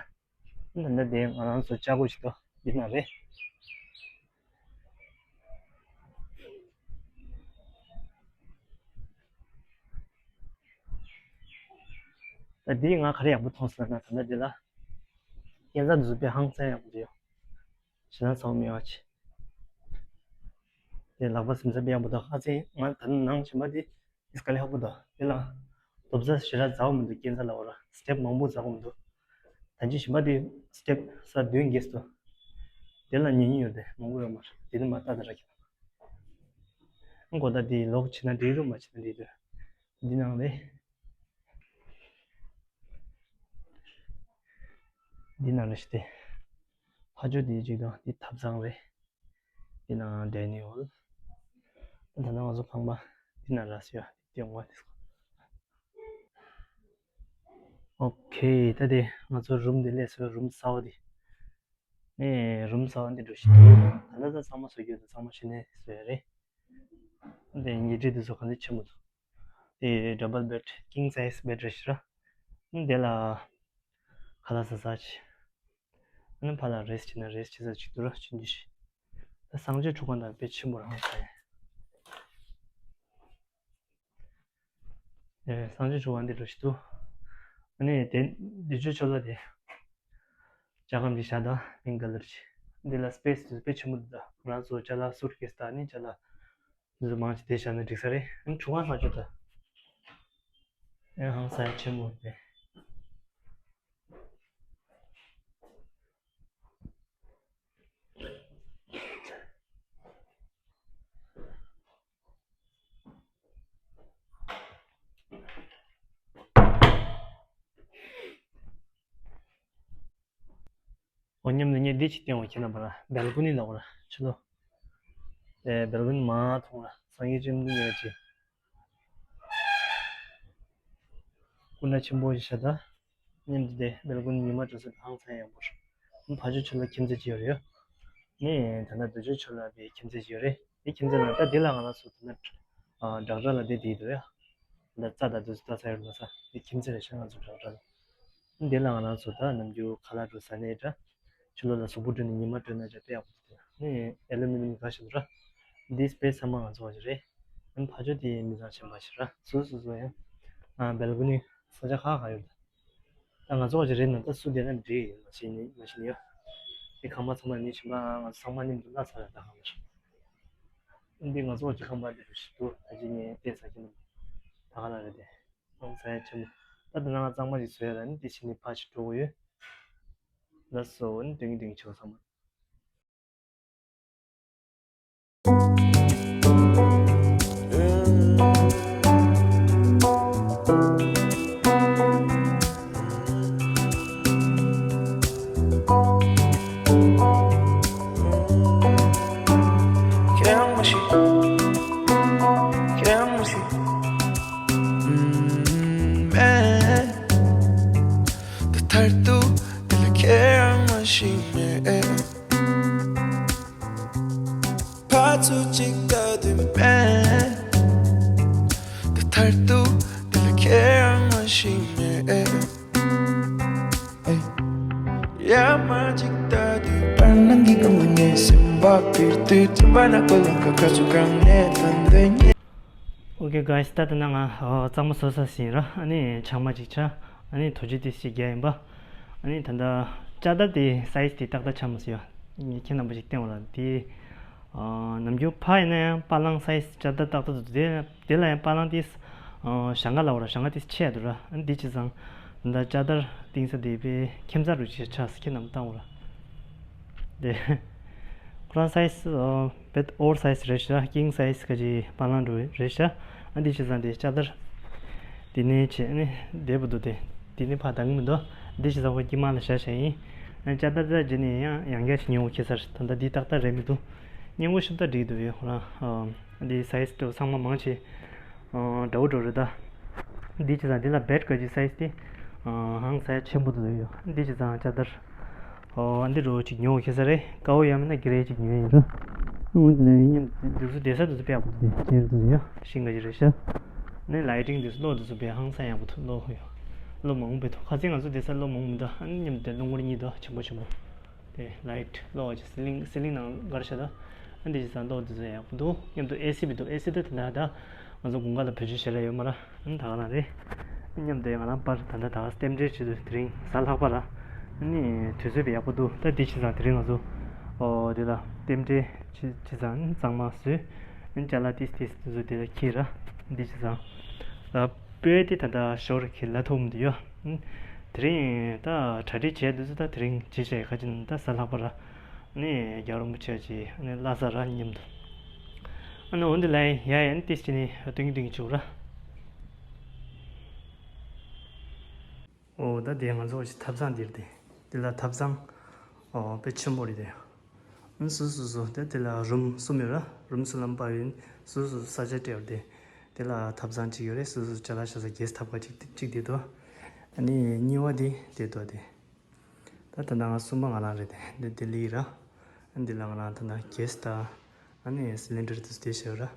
ད་ལྟ་དེ་ང་རང་ཚོ་ལྕགས་སྒོ་ཞིག་ཏུ་འདི་ན་རེད། ད་འདི་ང་ག་རེ་ཡག་པོ་མཐོང་སོང་ན་ད་ལྟ་འདི་ལ་སྐས་འཛེག་འདི་ཚོ་དཔེ་ཧང་སང་ཡག་པོ་འདུག་ཡོ། ཞེ་སྡང་ཚ་བོ་མེད་པ་ཆེ། དེ་ལག་པ་སིམ་ས་དཔེ་ཡག་པོ་འདུག་ཁ་སང་ང་ད་ནང་ཞིམ་པ་འདི། ཨིས་དཀའ་ལས་ཁག་པོ་འདུག་དེ་ལ་རྡོག་རྩ་ཞེ་དྲག་འཛེག་མི་འདུག་སྐས་འཛེག་ལ་འོ་ར་སི་ཊེབ་མང་པོ་འཛེག་མི་འདུག་ད་ཅི་ཞིམ་པ་དེ་སི་ཊེབ་ས་བདུན་བརྒྱད་འདུག་དེ་ལ་ཉན་ཉན་ཡོད་དེ་མང་པོ་ཡོད་མ་རེད། དེ་ནི་མ་ལྟ་ད་ར་ཁྱེད་གོ་ད་དེ་ལོག་བྱེད་ན་འགྲིག་རུ་མ་བྱེད་ན་འགྲིག་འདུག་འདི་ནང་རེད། འདི་ནང་རེད་ཤི་དེ། ཕ་ཇོ་དེ་གཅིག་དང་འདི་ཐབ་ཚང་རེད། འདི་ནང་ཌེ་ནི་ཨོལ། ད་ནང་ང་ཚོ་ཁང་པ་འདི་ནང་ར་སི་ཡ་འདི་ཡོང་བ་དེ། ཨོ་ཁེ། ད་དེ་ང་ཚོ་རུམ་འདི་སླེབས་སོང་། རུམ་གསར་པ་འདི། ཨེ་རུམ་གསར་པ་འདི་འགྲོ་ཞིག་འདུག་ད་ལྟ་ད་ཚང་མ་བཟོ་རྒྱུ་དང་ཚང་མ་ཤི་ནས་བཟོ་ཡ་རེད། འདི་ཉལ་ཁྲི་འདི་ཚོ་ག་ཚོད་ཆེན་པོ་འདུག་དེ་double bed, king size bed རེད་ཤི་ར། འདི་ལ་ཁ་ལག་ཟ་ས་ཅིག་ཨ་ནི་ཕར་ལ་རེས་བྱེད་ན་རེས་བྱེད་ས་ཅིག་འདུག་ར་ཆུང་ཆུང་ཞིག་ད་གསང་སྤྱོད་ཁྲུས་ཁང་དང་དཔེ་ཆེན་པོ་རང་ས་ཡིན། ཨེ་གསང་སྤྱོད་ཁྲུས་ཁང་འདི་འདྲ་ཞིག་འདུག་ཨ་ནི་དེ་འདི་ཆུ་ཆོ་ལ་དེ་ལྕགས་སྒམ་གྱི་ཤ་དང་pink colour གྱི་འདི་ལ་space དེ་དཔེ་ཆེན་པོ་འདུག་ད་ང་རང་ཚོ་ཅ་ལག་སུཊ་ཀེས་དང་ཨ་ནི་ཅ་ལག་འདི་ཚོ་མང་ཆེ་དེ་བཞག་ན་འགྲིག་ས་རེད། ཨ་ནི་ཁྲུས་ཁང་ལྷག་ཆོག་ད་ཨེ་ཧང་སང་ཡ་ཆེན་པོ་རེད། འོ་མཉམ་དུ་ངས་འདི་ཅིག་བསྟན་འོ་ཁྱེད་རྣམ་པ་ལ་སྦལ་ཀོ་ནི་ལབ་དགོས་ར་ཆུ་ལོ། ཨེ་སྦལ་ཀོ་ནི་མ་མཐོང་ར་སངས་རྒྱས་བཅོམ་ལྡན་འདས་ཀྱི་སྐུ་འདྲ་ཆེན་པོ་ཞིག་ཤ་ད། མཉམ་དུ་དེ་སྦལ་ཀོ་ནི་ཉི་མ་འགྲོ་ས་ཧང་སང་ཡག་པོ་རེད། ཕ་ཇོ་ཆུ་ལ་ཁྱིམ་མཚེས་ཅིག་ཡོད་རེད་ཡོ། ངས་ད་ལྟ་རྡོ་རྗེ་ཆུ་ལ་བའི་ཁྱིམ་མཚེས་ཅིག་ཡོད་རེད། དེ་ཁྱིམ་མཚེས་ལ་ད་དེ་ལ་ང་རང་ཚོ་ད་ལྟ་བྲག་དྲ་ལ་བསྡད་དེ་འདུག་ཡ། ད་རྩྭ་དང་དེ་ཚོ་ལྟ་ས་ཡོད་ལ་ས་དེ་ཁྱིམ་མཚེས་རེད་ཤག་ང་ཚོ་བྲག་དྲ་ལ། དེ་ལ་ང་རང་ཚོ་ད་ནམ་རྒྱུན་ཁ་ལག་འགྲོ་ས་ནས་འདྲ། ཕྱི་ལོགས་ལ་གཟུགས་པོ་བཀྲུས་ནས་ཉི་མ་བཀྲུས་ན་ཅང་དཔེ་ཡག་པོ་འདུག་ནི་ཨེ་ལུ་མི་ནམ་ག་ཞིག་འདུག་ར། འདི་སྤེ་སི་ཚང་མ་ང་ཚོ་བ་ཞིག་རེད། ཨ་ནི་ཕ་ཇོ་དེ་མི་ཚང་ཆེན་པ་ཞིག་ར་སུ་སུ་སུ་ཡང་། ང་སྦལ་ཀོ་ནི་ས་ཆ་ཁག་ཁག་ཡོད་ད། ད་ང་ཚོ་བ་ཞིག་རེད་ན་ད་སུ་བསྡད་ན་འགྲིག་ཡོད་མ་ཤེས་ནི་མ་ཤེས་ནི་ཡོད། དེ་ཁང་པ་ཚང་མ་ནི་ཆེན་པ་ང་ཚོ་ཚང་མ་མཉམ་དུ་གླ་ས་ར་ད་གང་ལ་ར། འདི་ང་ཚོ་བ་ཞིག་ཁང་པ་འདི་རུ་ཞིག་འདུག་ད་ཅི་ནས་བལྟས་ས་ཁྱིམ་ད་ག་ལ་རེད་དེ། ཨང་ས་ཡ་ཆེན་པོ། ད་དེ་ནང་གཙང་མ་ཞིག་བཟོས་ཡ་ལ་ནི་དེ་བཞིན་ནི་ཕར་ཞིག་འགྲོ་གི་ཡོད། ལགས་སོ་ནི་དོན་གྱི་དོན་གྱི་ཆེ་བ་ཚང་མ། ཁྱེད་རང་མ་ཤི། ཁྱེད་རང་མ་ཤི། ཨུམ། མེད། ད་ཐར་ཏུ་དེ་ལ་ཁྱེད་རང་མ་ཤི་མེད། ཚོ་གཅིག་ལྟ་དུས་པས། ད་མཐར་ཐུག་འདི་ལ་ཁྱེད་རང་མ་ཤེས་ནས། ཡ་མ་གཅིག་ལྟ་དུས་པར་ནང་གི་སྐམ་པོ་ནས་སེམས་པ་པིར་དུས་དྲན་པ་ནག་པོ་ལང་ཀ་ཁ་ཚུ་གང་ནས་ཐོན་དོན་ཉེ། Okay guys, ད་ལྟ་ན་ང་ཨོ་གཙང་མ་བཟོ་ས་ཟིན་ར། ཨ་ནི་ཆང་མ་ཅིག་ཆ། ཨ་ནི་ཐོ་ཅི་ཏི་སི་རྒྱག་ཡིན་པ། ཨ་ནི་ད་ལྟ་ལྕགས་དར་དེ་སའི་ཛི་དེ་ཏག་ཏག་ཆགས་མ་སོང་ཡ། ཁྱེད་རྣམ་པ་ཞིག་བསྟན་བ་ལ་དེ། ཨ་ནམ་རྒྱུན་ཕ་ཡིན་ན་ཡང་པ་ལང་སའི་ཛི་ལྕགས་དར་ཏག་ཏག་འདུག་དེ་དེ་ལ་ཡང་པ་ལང་དེ། ཨ་ཞང་ག་ལ་བ་ར་ཞང་ག་དེ་ཆེ་ཡ་འདུག་ར། ཨ་ནི་དེ་བྱས་ཙང་ད་ལྟ་ལྕགས་དར་ཏིང་ས་དེ་པའི་ཁྱིམ་ཚང་རུ་ཆེ་ཆགས་ཁྱེད་རྣམ་བཏང་བ་ར། དེ། ཁོ་རང་སའི་ཛི་ཨ་བེད་ཨོ་ཝར་སའི་ཛི་རེད་ཤག་ཀིང་སའི་ཛི་ག་ཅིག་པ་ལང་འགྲོ་རེད་ཤག་ཨ་འདི་བྱས་ཙང་དེ་ལྕགས་དར་དེ་ནས་བྱས་ནས་བསྡད་པ་འདུག་དེ་དེ་ནས་ཕར་ལྡང་གི་མི་འདུག་འདི་བྱས་ཙང་ཁོ་དཀྱིལ་མ་ལ་བཞག་བཞག་ཡིན། ཨ་ལྕགས་དར་དེ་རྗེས་ནས་ཡང་ཡང་བསྐྱར་ཞིག་ཉོ་དགོས་ཁེལ་ས་རེད། ད་ལྟ་འདི་ཏག་ཏག་རེད་མི་འདུག་སྙན་པོ་ཤིན་ཏུ་འགྲིག་འདུག་ཡོད་ཁོ་རང་། ཨ་འདི་སའི་ཛི་དེ་ཚང་མ་མང་ཆེ་འདྲ་བོ་འདྲ་བོ་རེད་ད། འདི་བྱས་ཙང་འདི་ལ་བེད་ག་ཅིག་སའི་ཛི་དེ་ཧང་སང་ཆེན་པོ་འདུག་ཡོད། འདི་བྱས་ཙང་ལྕགས་དར། ཨོ་འདི་རོ་ཅིག་ཉོ་ཁེལ་ས་རེད། དཀར་པོ་ཡང་མིན་ན་གི་རེ་ཅིག་ཉོ་ཡིན་ར། འོན་ཏེ་ལ་ཡིན་མཉམ་དུ་འདུག་སུ་བསྡད་ས་འདུག་སུ་པས་པོ་དེ་ཁྱེད་རུ་ཡོད་ཤིང་ག་ཅིག་རེད་ཤག་ནས་ལའི་ཊིང་འདུག་སུ་གློག་འདུག་སུ་པས་ཧང་སང་ཡག་པོ་འདུག་གློག་ཡོད། གློག་མང་པོ་འདུག་ཁ་སང་ང་ཚོ་བསྡད་ས་གློག་མང་པོ་མི་འདུག་ཨ་ནི་མཉམ་དུ་གློག་ངོར་གཉིས་འདུག་ཆེན་པོ་ཆེན་པོ། དེ་ལའི་ཊི་གློག་ཅིག་སི་ལིང་སི་ལིང་ནང་སྒར་ཤ་ད། ཨ་འདི་བྱས་ཙང་གློག་འདུག་སུ་ཡག་པོ་འདུག་མཉམ་དུ་ཨེ་སི་བི་འདུག་ཨེ་སི་དེ་ད་ད་ང་ཚོ་དགུན་ཁ་ལ་བེད་སྤྱོད་བྱེད་ལ་ཡོད་མ་ར། ཨ་ནི་ད་ག་རང་རེད། མཉམ་དུ་ང་རང་པར་ད་ལྟ་ད་རྟེན་འབྲེལ་བྱེད་དུས་དེ་རིང་གཟའ་ལྷག་པ་ར། ཨ་ནི་དུས་ཚོད་ཡག་པོ་འདུག་ད་འདི་བྱས་ཙང་དེ་རིང་ང་ཚོ་ཨོ་དེ་ལ་རྟེན་འབྲེལ་བྱེད་བྱས་ཙང་གཙང་མ་བཟོས། ཨ་ནི་ཅ་ལག་ཏིས་ཏིས་དེ་ཚོ་དེ་ལ་འཁྱེར་ར། འདི་བྱས་ཙང་ད་སྤོས་དེ་ད་ལྟ་ཞོར་གྱི་ལ་ཐོག་མི་འདུག་ཡོད། ཨ་ནི་དེ་རིང་ད་གྲ་སྒྲིག་བྱས་དུས་ཚོད་ད་དེ་རིང་བྱེད་བྱས་ཁ་ཅིག་ད་གཟའ་ལྷག་པ་ར། ནི་རྒྱལ་བ་རིན་པོ་ཆེ་གི་ནི་བླ་གཟའ་ར་མཉམ་དུ། ཨ་ནི་འོན་ཏེ་ལའི་ཡ་ཡ་ནི་ཏིས་ཅི་ནི་སྟོན་གྱི་སྟོན་གྱི་བཅུག་ར། ཨོ་ད་དེ་ང་ཚོ་ཐབ་ཚང་འདིར་དེ། དེ་ལ་ཐབ་ཚང་། ཨོ་དཔེ་ཆེན་པོ་རེད་དེ། ཨ་ནི་སུ་སུ་སུ་དེ་དེ་ལ་རུམ་གསུམ་ཡོད་ར། རུམ་གསུམ་ལ་མ་པ་ཡིན་སུ་སུ་སུ་ས་ཆ་སྤྲད་པ་དེ། དེ་ལ་ཐབ་ཚང་གཅིག་ཡོད་རེད། སུ་སུ་ཅ་ལག་བཞག་ས་གེ་སི་ཐབ་ཀ་གཅིག་གཅིག་དེ་དོ། ཨ་ནི་གཉིས་པ་དེ་དེ་དོ་དེ། ད་ད་ལྟ་ང་གསུམ་པ་ང་རང་རེད་དེ། འདི་ལྡི་ལི་ར། ཨ་འདི་ལ་ང་རང་ད་ལྟ་གེ་སི་དང་། ཨ་ནི་སི་ལིན་ཌར་དེ་ཚོ་དེ་བཞག་ར།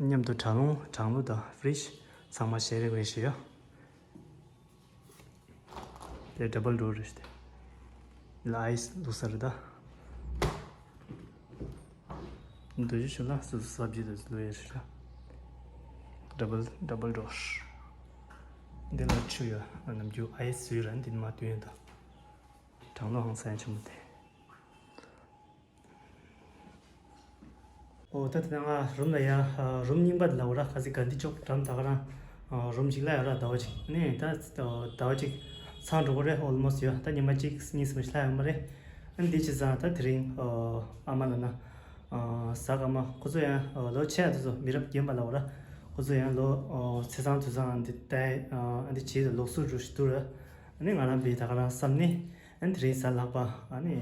མཉམ་དུ་གྲང་རླུང་གྲང་རླུང་དང་ཕི་རིཇ་ཚང་མ་ཞལ་རེ་རེ་བཞག་ཡོད། དེ་ཌ་བལ་ཌོར་རེད་དེ། ལ་ཨའི་སི་བླུགས་ས་རེད་ད། འདོད་རྒྱུ་ཞུ་ལ་སུ་སུ་སབ་ཇི་དེ་ཚོ་བླུགས་ཡོད་རེད་ད། ཌ་བལ་ཌ་བལ་ཌོར། འདི་ལ་ཆུ་ཡོད། ཨ་ནམ་རྒྱུན་ཨའི་སི་ཡོད་ར། འདི་མ་བཏོན་ཡོད་ད། གྲང་རླུང་ཧང་སང་ཆེན་པོ་དེ། ཨོ་ད་དེ་ང་རུམ་ལ་ཡ། རུམ་རྙིང་པ་དེ་ལ་འོ་ར་ཁ་སི་ག་འདི་ཅོག་འགྲམ་ད་ག་རང་། རུམ་གཅིག་ལ་ཡ་ར་ཟླ་བ་གཅིག་ནས་ད་ཟླ་བ་གཅིག་ཚང་འགྲོ་གི་རེད། ཨོལ་མོ་སི་ཡོད་ད་ཉི་མ་གཅིག་གཉིས་གསུམ་ཞིག་ལྷག་ཡོད་མ་རེད། ཨ་འདི་བྱས་ཙང་ད་དེ་རིང་ཨ་མ་ལ་ན། ཟ་ག་མ་ཁོ་ཚོ་ཡང་ལོ་ཆེ་ཡ་དེ་ཚོ་མི་རབས་རྒན་པ་ལ་འོ་ར། ཁོ་ཚོ་ཡང་ལོ་ཚེས་བཟང་དུས་བཟང་ཨ་འདི་ལྟ་ཨ་འདི་བྱས་ལ་ལོག་སུ་འགྲོ་ཞིག་འདུག་ར། ཨ་ནི་ང་རང་བས་ད་ག་རང་བསམ་ནས་ཨ་ནི་དེ་རིང་གཟའ་ལྷག་པ་ཨ་ནི་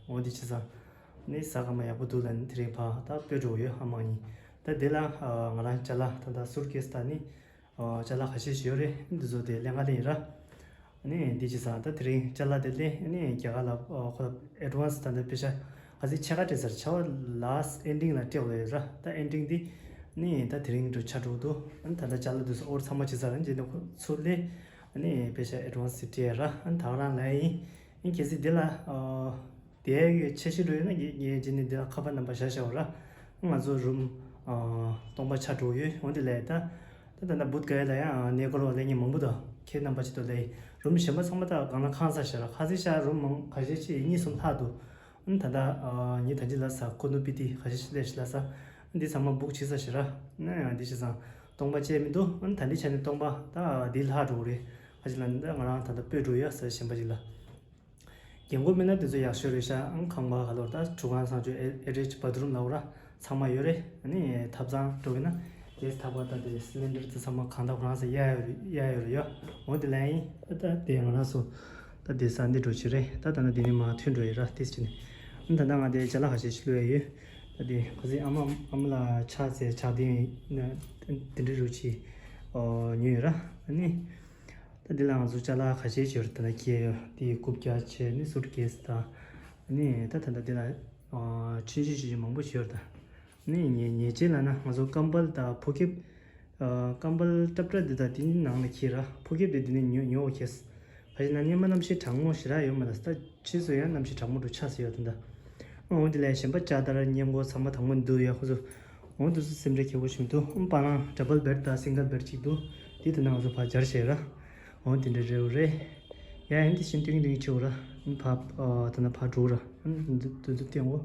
འོ་འདི་བྱས་ཙང་། ནི་ཟ་ག་མ་ཡག་པོ་འདུག་ལ་ནི་དེ་རིང་ཕ་ད་སྤོས་འགྲོ་ཡོད་ཨ་མ་གཉིས། ད་དེ་ལ་ང་རང་ཅ་ལག་ད་ད་སུར་ཀེ་སི་ད་ནི་ཅ་ལག་ཁ་ཤས་ཤིག་ཡོད་རེད། འདི་ཚོ་དེ་ལེན་ག་ལེན་ཡིན་ར། ནི་འདི་ཅི་ཟ་ད་དེ་རིང་ཅ་ལག་དེ་ལེན་ནི་རྒྱ་གར་ལ་ཁོ་ལ་ཨེ་ཌི་ཝན་སི་ད་ད་པེ་ཤ་ཁ་ཚིག་ཕྱེད་ཀ་སྤྲད་ཚར། ཕྱེད་ཀ་ལ་སི་ཊི་ཨེན་ཌིང་ལ་སྤྲད་དགོས་ཡོད་ར། ད་ཨེན་ཌིང་འདི་ནི་ད་དེ་རིང་འགྲོ་ཆ་འགྲོ་འདུག་ད་ད་ཅ་ལག་འདི་ཚོ་ཨོར་ཚང་མ་བྱེད་ཚར་ར། འཇིག་ནི་ཁོ་ཚུར་ལེན་ནི་པེ་ཤ་ཨེ་ཌི་ཝན་སི་སྤྲད་ར། ད་ག་རང་ལ་ཡིན། ཡིན་གལ་སྲིད་འདི་ལ། དེ་ཡི་ཆེ་ཤོས་འགྲོ་ཡོད་ན་ངས་ངས་རྗེས་ནས་འདི་ལ་ཁ་པར་རྣམ་པ་བཞག་བཞག་ར། ང་ཚོ་རུམ་སྟོང་པ་ཆགས་འགྲོ་ཡོད། འོན་ཏེ་ལས་ད། ད་ད་ལྟ་བུད་ག་ཡ་ལ་ཡང་གནས་སྐོར་བ་ལས་ངས་མང་པོ་དང་ཁྱེད་རྣམ་པ་ཅིག་ཏུ་ལས་རུམ་གཞན་པ་ཚང་མ་ད་གང་ལ་ཁང་ས་ཞེ་ར། ཁ་སི་ཤ་རུམ་མང་ཁ་ཤས་ཅིག་གཉིས་གསུམ་ལྷག་འདུག་ཨ་ད་ད་ངས་ད་ཅི་ལ་ས་ཁོ་ནུ་པི་ཏི་ཁ་ཤས་ཅིག་ལས་ཤི་ལ་ས་འདི་ཚང་མ་བུག་ཆི་ས་ཞེ་ར། ན་ཡང་འདི་ཤི་སང་སྟོང་པ་བཅད་མི་འདུག་ཨ་ད་འདི་ཆ་ནས་སྟོང་པ་ད་འདི་ལྷག་འགྲོ་གི་རེད། ཁ་ཅིག་ལ་ད་ང་རང་ད་ད་སྤོས་འགྲོ་ཡ་ས་གཞན་པ་ཅིག་ལ། རྒན་རྒོན་མིན་ན་དེ་ཚོ་ཡག་ཤོས་རེད་ཤག་ཨང་ཁང་པ་ག་ལོར་ད་ཁྲུ་ཁང་སང་ཆོས་ཨེ་ཨེ་ཊེཆ་བ་ཐི་རུམ་ལ་འོ་ར་ཚང་མ་ཡོད་རེད། ཨ་ནི་ཐབ་ཚང་འགྲོ་གི་ན་གེ་སི་ཐབ་ཀ་ད་དེ་སི་ལིན་ཌར་དེ་ཚང་མ་གང་ཐབ་ཁོ་རང་ས་གཡར་ཡོད་གཡར་ཡོད་རེད་ཡོ། འོ་དེ་ལ་ཡིན་ད་དེ་ང་རང་སུ་ད་དེ་ས་འདི་འགྲོ་ཆེ་རེད། ད་ད་ན་དེ་ནི་མ་ཐོན་འགྲོ་ཡོད་ར་དེ་ཅི་ནི་ཨ་ད་ད་ང་དེ་ཅ་ལག་ཁ་ཤས་ཤིག་ལོས་ཡོད། ད་དེ་ཁ་སི་ཨ་མ་ཨ་མ་ལ་ཕྱག་འཚལ་ཕྱག་དེ་དེ་འདྲི་རུ་ཆི་ཉོས་ཡོད་ར། ཨ་ནི། ད་འདི་ལ་ང་ཚོ་ཅ་ལག་ཁ་ཤས་ཅིག་ཡོད་རེད། ད་ལྟ་ཁྱེད་ཡོད་དེའི་རྐུབ་བཀྱག་བྱས་ནི་སུཊ་ཀེ་སི་དང་། ཨ་ནི་ད་ད་ལྟ་འདི་ལ་ ཨ་ཆུང་ཆུང་ཆུང་ཆུང་མང་པོ་ཞིག་ཡོད་རེད་ད། ནི་ཉེ་ཉེ་ཆེན་ལ་ན་ང་ཚོ་ཀམ་པལ་དང་ཕོ་ཁེབས། ཨ་ཀམ་པལ་ཏྲབ་ཏྲབ་འདི་དང་དེ་ནང་ལ་འཁྱེར་ར། ཕོ་ཁེབས་དེ་དེ་ནས་ཉོ་ཉོ་འོ་ཁེས། ཕ་ཞིག་ན་སྙེ་མ་གནམ་གཤིས་གྲང་མོ་ཞེ་དྲག་ཡོད་མ་རེད་ད། ཕྱིས་སུ་ཡང་གནམ་གཤིས་གྲང་མོ་འདྲ་ཆགས་སུ་ཡོད་ད་ད། འོ་དེ་ལས་གཞན་པ་ལྕགས་དར་སྔས་མགོ་ཚང་མ་དང་པོ་འདུག་ཡ། ཁོ་ཚོ་འོ་དེ་ཚོ་སེམས་ཁྲལ་ཁྱེད་ཁོ་ཞིམ་འདུག་ཨམ་པ་ལང་ཌབ་བལ་བེཌ་དང་སིང་གལ་བེཌ་ཅིག་འདུག་དེ་དེ་ནང་ང་ཚོ་ཕར་སྦྱར་བྱས་ར། འོ་དེ་འདྲ་རེད་རེད། ཡ་ཡིན་དེ་བཞིན་ཏིང་ཏིང་ཆེ་བོ་ར། ཨམ་ཕ་ཨ་ད་ན་ཕར་འགྲོ་ར། ཨམ་དེ་དེ་ཚོ་སྟེང་འོ།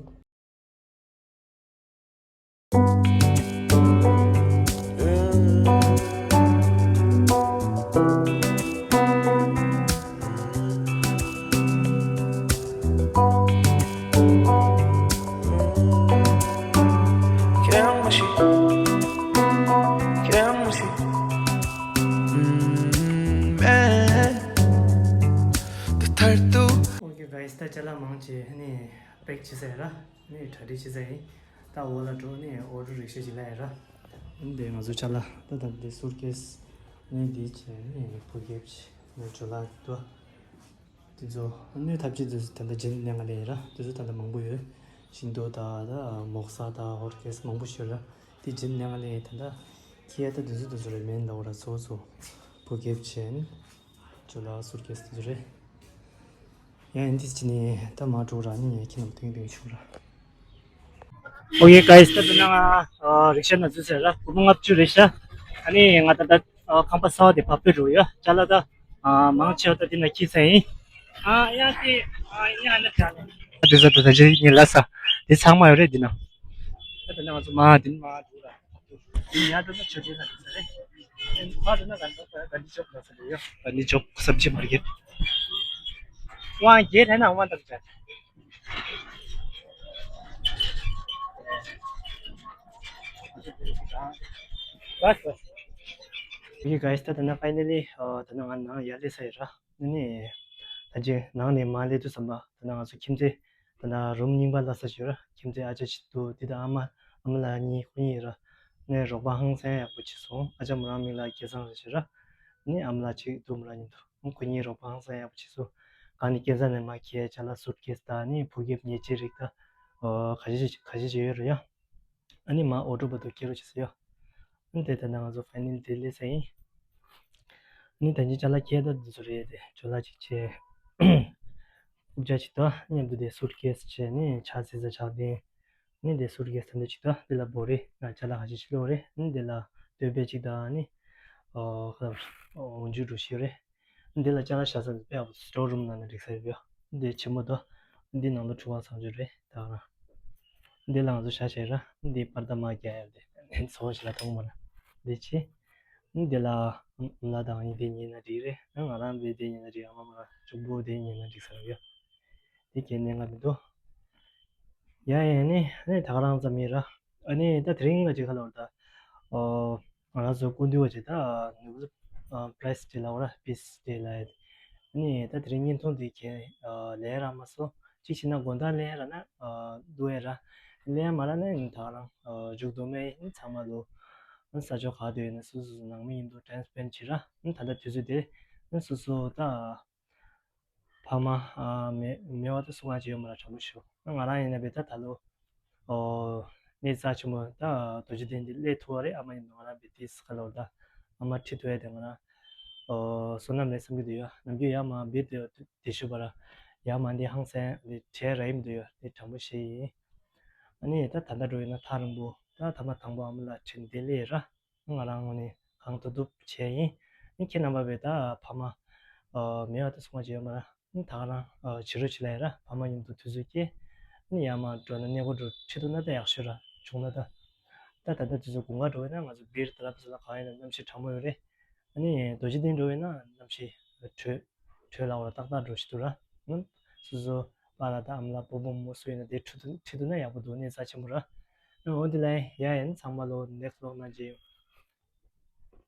ཨོ་ཁེ་གྷའི་སི། ད་ཅ་ལག་མང་ཆེ་ནི་པེག་བྱེད་ས་ཡིན་ར། ནི་གྲ་སྒྲིག་བྱེད་ས་ཡིན། ད་འོག་ལ་འགྲོ་ནི་ཨོ་ཊོ་རིག་ཤ་ཅིག་ལ་ཡིན་ར། འདི་ང་ཚོ་ཅ་ལག་ད་ད་འདི་སུཊ་ཀེས་ནི་འདི་བྱས་ནི་ཕོ་ཁེབས་ནི་ཇོ་ལགས་འདུག་དེ་ཚོ་ནི་ཐབས་ཇུས་དེ་ཚོ་ད་ལྟ་རྗེས་ནས་ང་ལ་ཡིན་ར། དེ་ཚོ་ད་ལྟ་མང་པོ་ཡོད། ཤིང་ཏོག་དང་ད་མོག་ས་དང་ཧོར་ཀེས་མང་པོ་ཞིག་ཡོད་ར། དེ་རྗེས་ནས་ང་ལ་ཡིན། ད་ལྟ་ཁྱེད་ད་དེ་ཚོ་དེ་ཚོ་རེད་མིན་ད། འོ་ར་ཚོ་ཚོ་ཕོ་ཁེབས་བྱས་ནི་ཇོ་ལགས་སུཊ་ཀེས་དེ་ཚོ་རེད། ཡང་ཨིན་དིས་ཅི་ནི་ད་མ་འགྲོ་ར་ནི་ཡང་ཁྱི་ནང་ཐིང་ཐིང་ཆུ་ར། ཨོ་ཡེ་གྷའི་སི། ད་ད་ན་ང་རིག་ཤ་ན་ཚུད་ཟེར་ར། སྒོར་མོ་ལྔ་བཅུ་རེད་ཤག་ཨ་ནི་ང་ད་ད་ཁང་པ་གསར་པ་དེ་བབས་པའི་རུ་ཡོད་ཅ་ལག་ད་མང་ཆེ་བ་ད་འདི་ན་ཁྱི་ས་ཡིན། ཨ་ཡང་དེ་ཨ་ཡང་ན་ད་ནི་ད་དེ་ས་ད་ད་ཇེ་ཉི་ལ་ས་དེ་ཚང་མ་ཡོད་རེད་འདི་ན། ད་ད་ན་ང་ཚོ་མ་འདི་ནི་མ་འགྲོ་ར། ཡ་ད་ན་ཆོས་རྒྱལ་ན་རེད་ས་རེད། ཕ་ད་ན་ག་ན་ག་ནི་ཅོག་ན་ས་རེད་ཡོད། ག་ནི་ཅོག་སབ་ཇི་མར་ཀེཊ། ཝང་གེ་ཐ་ན་ཝང་ད་ཅ། ཡེ་གྷའི་སི། ད་ད་ན་ཕའི་ནལ་ལི་ད་ན་ང་ནང་ཡར་སླེབས་ས་ཡིན་ར། ཨ་ནི་ད་ཅི་ནང་ནས་མར་སླེབས་དུས་ཙམ་པ་ད་ན་ང་ཚོ་ཁྱིམ་མཚེས་ད་ན་རུམ་རྙིང་པ་ལ་ས་ཞོར་ཁྱིམ་མཚེས་ཨ་ཅག་ཅིག་འདུག་དེ་དང་ཨ་མ་ཨ་མ་ལགས་གཉིས་ཁོ་གཉིས་ར། ནས་རོགས་པ་ཧང་སང་ཡག་པོ་བྱས་སོང་། ཨ་ཅག་མོ་རང་མིང་ལ་སྐལ་བཟང་ཟེར་ཞོར་ར། ནི་ཨ་མ་ལགས་ཅིག་འདུག་མོ་རང་མཉམ་དུ་ཁོ་གཉིས་རོགས་པ་ཧང་སང་ཡག་པོ་བྱས་སོང་། གང་ནི་སྐལ་བཟང་ནས་མ་ཁྱེད་ཅ་ལག་སུཊ་ཀེས་དང་ནི་བུ་རྒྱབ་ཉལ་ཆས་རིགས་དང་ག་ཞིག་ག་ཞིག་ཅིག་ཡོད་རེད་ཡ། ཨ་ནི་མ་ཨོ་ཊོ་བར་དུ་སྐྱེལ་རོགས་བྱེད་ཟེར་ཡོད། ཨ་ནི་དེ་ལྟར་ན་ང་ཚོ་ཕའི་ནལ་ལི་དེ་སླེབས་ས་ཡིན། ཨ་ནི་ད་ཅི་ཅ་ལག་ཁྱེར་ད་འདི་ཚོ་རེད་དེ་ཇོ་ལགས་ཅིག་བྱས། རྐུབ་ཀྱག་ཅིག་དང་མཉམ་དུ་དེ་སུཊ་ཀེས་བྱས་ནས་ཕྱག་འཚལ་ས་ཕྱག་གདན། ཨ་ནི་དེ་སུཊ་ཀེས་ད་འདི་ཅིག་དང་འདི་ལ་བོ་རེ་ང་ཅ་ལག་ཁ་ཤས་ཅིག་བླུགས་རེད། ཨ་ནི་དེ་ལ་སྟོད་པ་ཅིག་དང་ཨ་ནི་ཨོ་ཁ་འོ་འཇུ་འགྲོ་ཤེས་རེད། འདི་ལ་ཅ་ལག་བཞག་ས་དཔེ་ཡག་པོ་སི་ཊོར་རུམ་ནང་ནས་སྒྲིག་ས་ཡོད་པ་ཡོད། འདི་ཆེན་མོ་དང་། འདི་ནང་ལ་ཁྲུ་གང་ཚང་ཅིག་རེད་ད་ག་རང་། འདི་ལ་ང་ཚོ་ཞག་བྱས་ར། འདི་པར་ད་མ་རྒྱག་ཡ་རེད། ཚོ་ཞིག་ལ་གཏོང་མ་ར། འདི་ཆེ། འདི་ལ་ཨ་མ་ལགས་དང་ཨ་ནི་འདི་ཉལ་ན་འགྲིག་རེད། ང་རང་འདི་འདི་ཉལ་ན་འགྲིག་ཨ་མ་མ་ར་གཅུང་པོ་འདི་ཉལ་ན་འགྲིག་ས་རེད་ཡ། འདི་གལ་གནད་འགག་མི་འདུག་ཡ་ཡ་ནི་ཨ་ནི་ད་ག་རང་ཙམ་ཡིན་ར། ཨ་ནི་ད་དེ་རིང་ང་ཅིག་ཁ་ལོར་ད། ཨོ། ང་རང་ཚོ་སྐུ་མདུན་བ་ཅིག་ད་ནུབ་ཨ་པི་རེ་སི་དེ་ལ་འོ་ར་པི་སི་དེ་ལ་ཡ། ཨ་ནི་ད་དེ་རིང་བརྙན་ཐུང་འདི་གས་ལས་ར་མ་སོང་། གཅིག་བྱས་ན་དགོང་དག་ལས་ར་ན་འདུག་ཡ་ར། ལས་མ་ར་ན་ཡིན་ད་ག་རང་མཇུག་བསྡོམས་ཡིན། ཚང་མ་ལོ་ས་ཕྱོགས་ག་དུས་ཡིན་ན་སོ་སོ་སོ་ནང་མི་མཉམ་དུ་ཊའིམ་སི་པེན་ཌི་བྱེད་ར། ད་ལྟ་དུས་ཚོད་དེ་སོ་སོ་ད་ཕ་མ་ཨ་མེད་མེད་པ་དེ་སུ་གང་ཅི་ཡོད་མ་ར་དྲང་པོ་ཞུ། ང་རང་ཡིན་ན་བས་ད་ད་ལོ་ཨོ་གནས་རྩ་ཆེན་མོ་ད་རྡོ་རྗེ་གདན་འདི་སླེབས་ཐུབ་པ་རེད། ཨ་མ་ཡིན་ན་ང་རང་བས་དེ་སི་ཁ་ལོར་ད་ཨ་མ་ཁྲིད་ཐུབ་ཡ་དེ་ང་རང་ཨོ་བསོད་ནམས་རེད་བསམ་གྱི་འདུག་ཡ། ནམ་རྒྱུན་ཡ་མ་བས་དེ་དེ་ཞུ་བ་ར་ཡ་མ་འདི་ཧང་སང་འདི་བྲལ་ར་ཡིན་འདུག་ཡ། དེ་དྲང་པོ་ཞིག་ཡིན། ཨ་ནི་ད་ད་ལྟ་འགྲོ་ཡིན་ན་ཐག་རིང་པོ་ད་ཐ་མ་དང་པོ་ཨ་མ་ལགས་ཁྲིད་འདི་སླེབས་ར། ང་རང་ངོས་ནས་གང་ཐུབ་ཐུབ་བྱས་ཡིན། ཨ་ཁྱེད་རྣམ་པ་བས་ད་ཕ་མ་ཨ་མེད་པ་དེ་སུ་གང་ཅི་ཡོད་མ་ར། ཨ་ད་ག་རང་ཨ་བྱེད་རོགས་བྱེད་ལ་ཡ་ར། ཕ་མ་མཉམ་དུ་དུས་ཚོད་སྐྱེལ། ཨ་ནི་ཡར་མར་འགྲོ་ན་གནས་སྐོར་འགྲོ་ཁྲིད་ཐུབ་ན་ད་ཡག་ཤོས་ར། བྱུང་ན་ད། ད་ད་ལྟ་དུས་ཚོད་དགུན་ཁ་འགྲོ་བས་ན་ང་ཚོ་སྦིར་ད་ལབ་ཚོ་ལ་གང་ཡིན་ན་གནམ་གཤིས་གྲང་མོ་ཡོད་རེད། ཨ་ནི་རྡོ་རྗེ་གདན་འགྲོ་བས་ན་གནམ་གཤིས་དྲོད་དྲོད་ལ་འོ་ལ་ཏག་ཏག་འགྲོ་ཤི་འདུག་ར། ཨ་སོ་སོ་པཱ་ལགས་དང་ཨ་མ་ལགས་སྤོ་བོ་རྨོ་མོ་སུ་ཡིན་ན་དེ་ཁྲིད་ཐུབ་ཁྲིད་ཐུབ་ན་ཡག་པོ་འདུག་གནས་རྩ་ཆེན་པོ་ར། ཨ་འོ་དེ་ལ་ཡ་ཡིན། ཚང་མ་ལོ་ནེག་སི་ཝི་ལོག་ནང་མཇལ་ཡོང་